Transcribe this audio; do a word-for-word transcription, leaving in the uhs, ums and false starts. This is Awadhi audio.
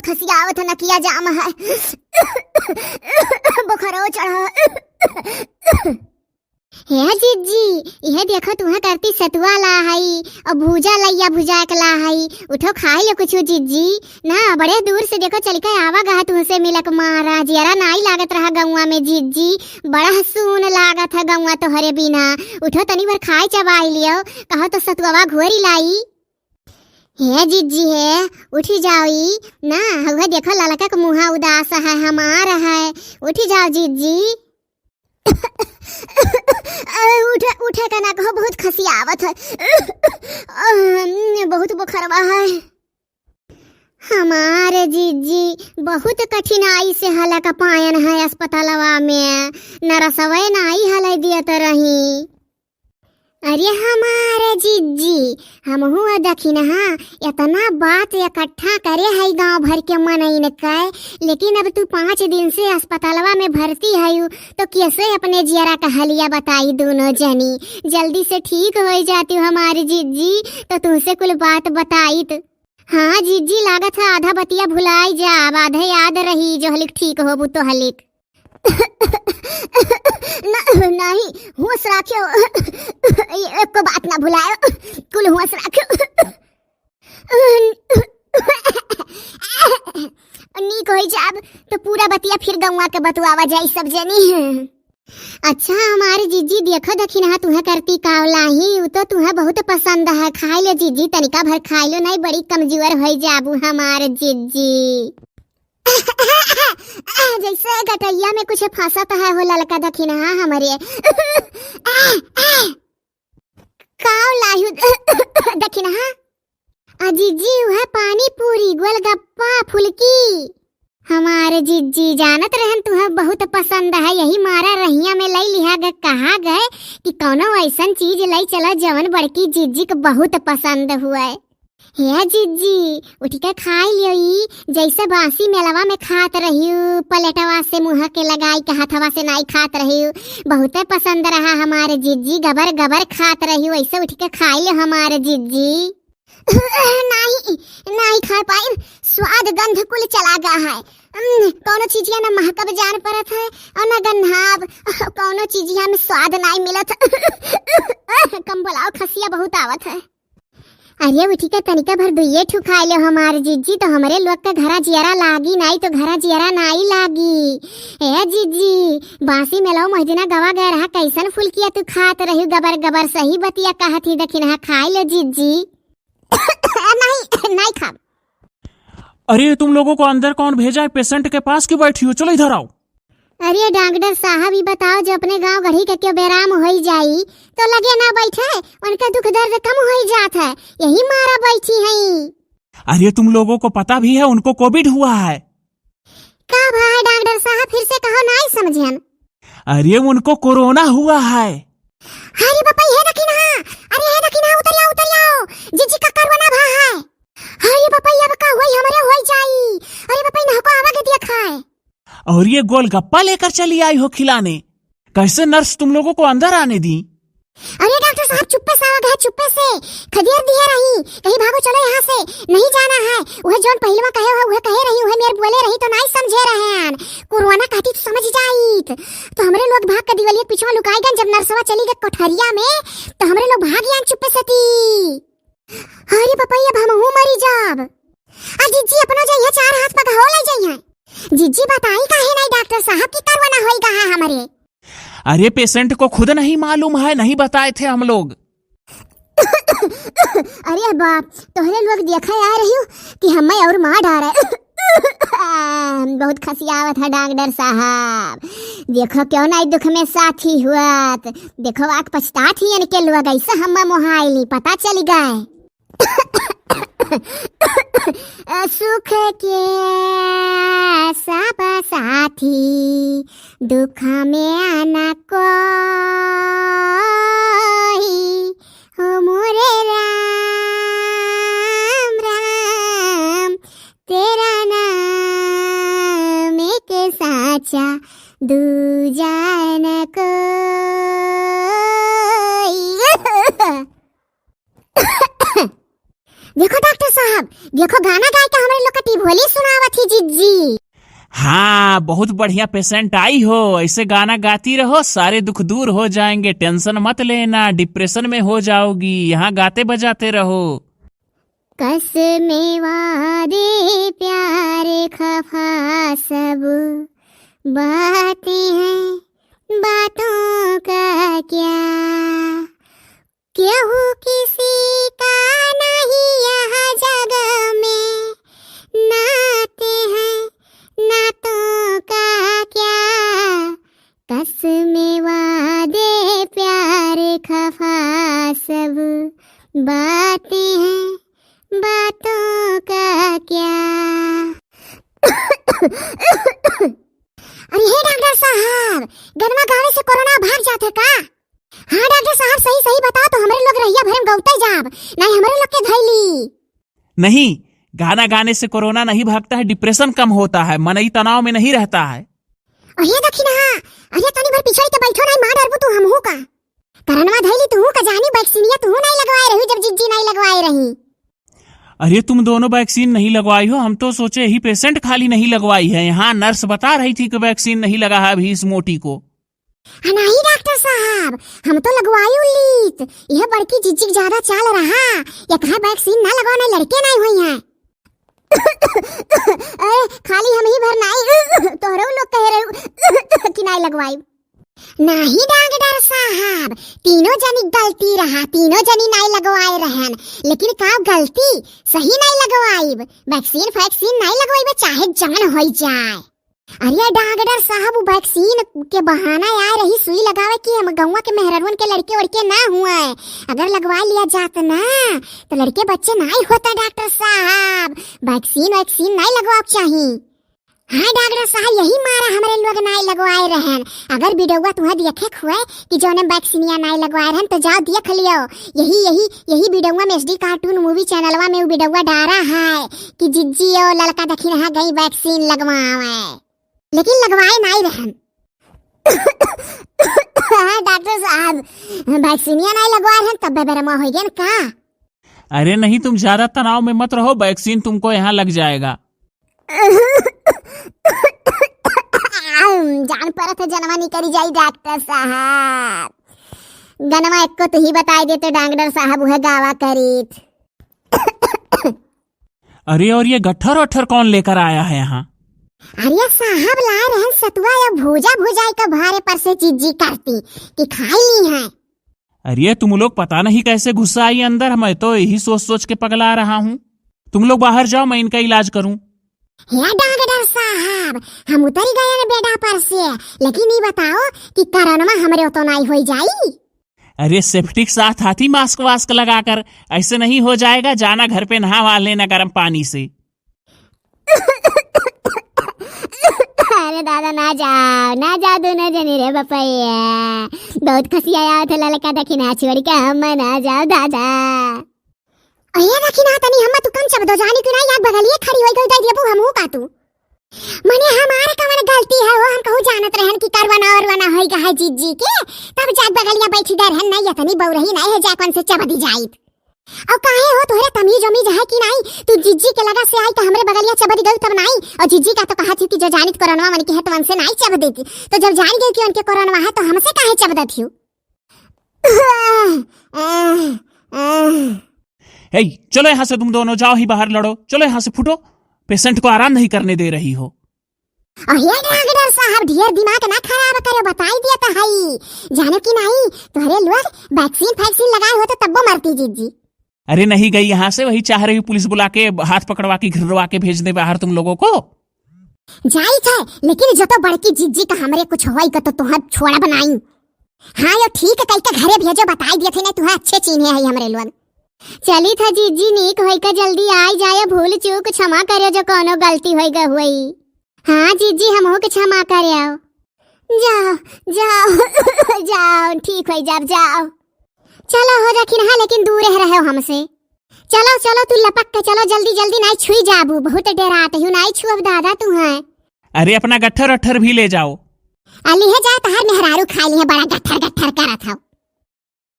खसियावत नकिया जाम है, बुखारो चढ़ा। हे जिज्जी, इहे देखो तुहा करती सतुआ ला हई और भूजा लइया भुजा के ला हई। उठो खाई लो कुछ जिज्जी। ना बड़े दूर से देखो चल के आवा गहा तुहसे मिलक मारा। जियरा नाई लागत रहा गौवा में जिज्जी, बड़ा सून लागत है गौवा तोहरे बिना। उठो तनी भर खाई चबाई लियो, कहो तो सतुआ घोरी लाई। हे जिज्जी हे, उठी जाओ ई ना, हउहे देखो ललका के मुहा उदास है, हमार है, उठी जाओ जिज्जी। अरे उठे, उठे का ना कहो, बहुत खसियावत है। अहम, बहुत बुखरवा है। हमार जिज्जी बहुत कठिनाई से हलक पायन है अस्पतालवा में, नरसवे नाई हलै दियत रही। अरे हमार जिज्जी, हमहू दखिनहा इतना बात इकट्ठा करे है गांव भर के मनइन के, लेकिन अब तू पाँच दिन से अस्पतालवा में भर्ती हयू, तो कैसे अपने जियरा का हलिया बताई दोनों जनी? जल्दी से ठीक हो जाती हमार जिज्जी, तो तुमसे कुल बात बताइत। हाँ जिज्जी, लागत है आधा बतिया भुलाई जाब, आधे याद रही, जो हलिक ठीक होबू तो हलिक। न-, नहीं, होश राख्यो। एको बात ना भुलायो, कुल होश राख्यो। नीक होई जाब तो पूरा बतिया फिर गौवा के बतुआवा जाई सब जनी। अच्छा हमार जिज्जी, देखो दखिनहा तुहे करती काव लाही, उ तो तुहे बहुत पसंद है। खाई लो जिज्जी, तनिका भर खाई लो, नहीं बड़ी कमजोर होई जाबू हमार जिज्जी। जैसे गटैया में कुछ फंसत है हो ललका दखिनहा हमरे। काव लायु दखिनहा? आ जिज्जी, उहे पानी पूरी, गोलगप्पा, फुलकी। हमार जिज्जी, जानत रहन तुहे बहुत पसंद है, यही मारा रहिया में लई लिहा गए, कहा गए कि कौनो ऐसन चीज लई चला जवन बड़की जिज्जी के बहुत पसंद हुए। हे जिज्जी, उठ के खाई लियो ई, जैसे बासी मेलवा में खात रहियो, प्लेटवा से मुँह के लगाई के हथवा से नाई खात रहियो, बहुते पसंद रहा हमार जिज्जी, गबर गबर खात रहियो, ऐसे उठ के खाई लियो हमार जिज्जी। नाई, नाई खा पाई, स्वाद गंध कुल चला गा है। उम, कौनो चीजिया न महकब जान परत है और न गन्हाब, कौनो चीजिया में स्वाद नाई मिलत। कम बोलाओ, खसिया बहुत आवत है। अरे उठी के तनिका भर दुइये ठू खाए लो हमार जिज्जी, तो हमरे लोग के घरा जियरा लागी नाई तो घरा जियरा नाई लागी। ए जिज्जी, बासी मेलवा मोहदिना गवा गए रहा, कैसन फुलकिया तू खात रही गबर गबर, सही बतिया कहत ही दखिनहा, खाए लो जिज्जी। नहीं, नहीं खाब। अरे तुम लोगों को अंदर कौन भेजा है पेशेंट के पास, क्यों बैठी हो? चलो इधर आओ। अरे डॉक्टर साहब, ई बताओ, जो अपने गांव गढ़ी के क्यों बेराम होई जाई, तो लगे ना बैठे, उनका दुख दर्द कम होई जात है, यही मारा बैठी हैं। अरे तुम लोगों को पता भी है उनको कोविड हुआ है? का भाई डॉक्टर साहब, फिर से कहो, नाई समझेन। अरे उनको कोरोना हुआ है। अरे बापा, हे दखिनहा, अरे हे दखिनहा, उतर आओ, उतर आओ, जिज्जी का कोरोना भा है। अरे बापा, अब का होई, हमरे होई जाई। अरे बापा, इन्हें को आवा के दिया खाए। और ये गोलगप्पा लेकर चली आई हो खिलाने, कैसे नर्स तुम लोगों को अंदर आने दी? अरे डॉक्टर साहब, चुप्पे से आवा गए, चुप्पे से। खदेर दिए रही, कहीं भागो चलो यहाँ से, नहीं जाना है। वह जौन पहिलवा कहे हो, वह कहे रही, वह मेर बोले रही तो नाई समझे रहे हैं। कोरोना कहती तो समझ जाइत। तो हमरे लोग भाग के दिवलिया के पिछवा लुकाई गन, जब नर्सवा चली गई कोठरिया में, तो हमरे लोग भाग गए चुप्पे से ती। अरे पपैया, अब हमहू मरी जाब। आ जिज्जी अपनो जइहे, चार हाथ पगहो ले जइहे। जिज्जी बताई काहे नहीं डॉक्टर साहब की कोरोना होई गा है हमरे। अरे पेशेंट को खुद नहीं मालूम है, नहीं बताए थे हम लोग। अरे बाप, तोहरे लोग देखे आ रही हो कि हमें और मार डारे। बहुत खसियावत है डॉक्टर साहब। देखो क्यों नहीं दुख में साथी हुआ। देखो, आग पछतात ही इनके लोग, ऐसा हम मोहाइली पता चल गए। सुख के सब साथी, दुख में न कोई, हो मोरे राम राम, तेरा नाम एक साचा, दूजा न कोई। देखो डॉक्टर साहब, देखो गाना गाय के हमरे लोग का टिभोली सुनावत ही जिज्जी। हाँ, बहुत बढ़िया patient आई हो, ऐसे गाना गाती रहो, सारे दुख दूर हो जाएंगे, tension मत लेना, depression में हो जाओगी, यहाँ गाते बजाते रहो। कसमे वादे प्यार खफा सब बातें हैं, बातों का क्या? केहू किसी का नहीं यह जग में, नाते हैं नातों का क्या? कसमे वादे प्यार खफा सब बातें हैं, बातों का क्या? अरे हे डॉक्टर साहब, गनमा गावे से कोरोना भाग जात है का? हाँ डॉक्टर साहब, सही सही बताओ तो हमरे लोग रहिया भरे में गौते जाब, नहीं हमरे लोग के धैली। नहीं, गाना गाने से कोरोना नहीं भागता है, depression कम होता है, मनई तनाव में नहीं रहता है। अरे दखिनहा, अरे तनी भर पिछड़ के बैठो, नहीं मार डरबू तू हमहू का। करनवा धैली तू का जानी, वैक्सीनिया तू नहीं लगवाए रही जब जिज्जी नहीं लगवाए रही। अरे तुम दोनों vaccine नहीं लगवाई हो, हम तो सोचे यही patient खाली नहीं लगवाई है। यहाँ nurse बता रही थी कि vaccine नहीं लगा है अभी इस मोटी को। हाँ, नहीं डॉक्टर साहब, हम तो लगवाई उलीत। यह बड़की जिज्जी के ज्यादा चाल रहा, ये कहा vaccine ना लगवाओ, नहीं लड़के नहीं हुई हैं। अरे खाली हम ही भर नहीं, तोहरो लोग कह रहे हो कि नहीं लगवाई। नहीं डॉक्टर साहब, तीनों जनी गलती रहा, तीनों जनी नहीं लगवाए रहन, लेकिन का गलती, सही नहीं लगवाइब, vaccine फैक्सीन नहीं लगवाइब, चाहे जान होई जाए। अरे डॉक्टर साहब, उ vaccine के बहाना आए रही सुई लगावे कि हम गौवा के मेहररुअन के लड़के वड़के ना हुए, अगर लगवा लिया जात ना तो लड़के बच्चे नहीं होता डॉक्टर साहब, vaccine वैक्सीन नहीं लगवाब चाही। हाँ डॉक्टर साहब, यही मारा हमरे लोग नाई लगवाए रहन। अगर वीडियोवा तुहा देखे हुए कि जौने वैक्सीनिया नाई लगवाए रहन, तो जाओ देख लियो। यही, यही, यही वीडियोवा में HD cartoon movie चैनलवा में उ वीडियोवा डारा है कि जिज्जी और ललका दखिनहा गई vaccine लगवावे, लेकिन लगवाए नाई रहन। हाँ डॉक्टर साहब, वैक्सीनिया नाई लगवाए रहन तब बेबेरमा हो गए का? अरे नहीं, तुम ज्यादा तनाव में मत रहो, vaccine तुमको यहाँ लग जाएगा। जान परत है जनवा निकरी जाई डॉक्टर साहब। गनवा एक्को तुही बताई देते डॉक्टर साहब, उहे गावा करीत। अरे और ये गट्ठर वट्ठर कौन लेकर आया है यहाँ? अरे साहब लाए रहन सतुआ या भूजा भुजाई का भारे पर से जिज्जी करती कि खाई ली है। अरे तुम लोग पता नहीं कैसे घुस आई अंदर, मैं तो यही सोच सोच के पगला रहा हूँ। तुम लोग बाहर जाओ, मैं इनका इलाज करूँ। हे डॉक्टर साहब, हम उतरी गए न बेडा पर से, लेकिन ई बताओ कि करनवा हमरे तो नाई होई जाई? अरे safety के साथ आती mask वास्क लगाकर, ऐसे नहीं हो जाएगा। जाना घर पे नहा वहा लेना गर्म पानी से। अरे दादा ना जाओ, ना जाओ दोनों जने रे बपैया, बहुत खसिया आवत है ललका दखिनहा छोड़ के हम ना जाओ दादा। अरे दखिनहा तनी हम तू कम चबदो जानी कि ना, याद बगलिए खड़ी होई गई दे देबू हमहू का तू। मने हमार कवन गलती है हो, हम कहू जानत रहन कि करवना औरवना होई गा है जिज्जी के, तब जात बगलिया बैठी दे रहन, नहीं इतनी बौरही नहीं है जाकन से चबदी जाइत। और काहे हो तोहरे तमीज उमीज है कि नहीं, तू जिज्जी के लगा से आई तो हमरे बगलिया चबदी गई तब नहीं, और जिज्जी का तो कहा थी कि जो जानित कोरोनवा मन की है तो उनसे नहीं चबदी थी, तो जब जान गई कि उनके कोरोनवा है तो हमसे काहे चबदत थी? ए, चलो यहाँ से तुम दोनों, जाओ ही बाहर लड़ो, चलो यहाँ से फुटो, patient को आराम नहीं करने दे रही हो। अरे डॉक्टर साहब, ढेर दिमाग ना खराब करो, बताई दिया तो हई, जानो कि नहीं, तोहरे लोग vaccine फैक्सीन लगाए होते तब्बो मरती जिज्जी। अरे नहीं गई यहाँ से, वही चाह रही पुलिस बुला के हाथ पकड़वा के घिरवा के भेज दे बाहर तुम लोगों को। जाई थे, लेकिन जो तो बड़की जिज्जी का हमरे कुछ होई का तो तुहां छोड़ा बनाई। हाँ यो ठीक है, कई के घरे भेजो, बताई दिए थे नहीं तुहां अच्छे चीन्हे है हमरे लोग। चली था जिज्जी, नीक होई का जल्दी आई जाए, भूल चूक क्षमा करे जो कोनो गलती होई गा हुई। हाँ जिज्जी, हमहू के क्षमा करे आओ। जाओ, जाओ, जाओ, ठीक होई जाब, जाओ। चलो हो दखिनहा, लेकिन दूर रहो हमसे। चलो, चलो, तू लपक के चलो, जल्दी, जल्दी, नाई छुई जाबू, बहुत डेरात हूँ, नाई छुअब दादा तू है। अरे अपना गट्ठर वट्ठर भी ले जाओ। अली है जा, तहार मेहरारू खा ली है, बड़ा गट्ठर गट्ठर करत हो।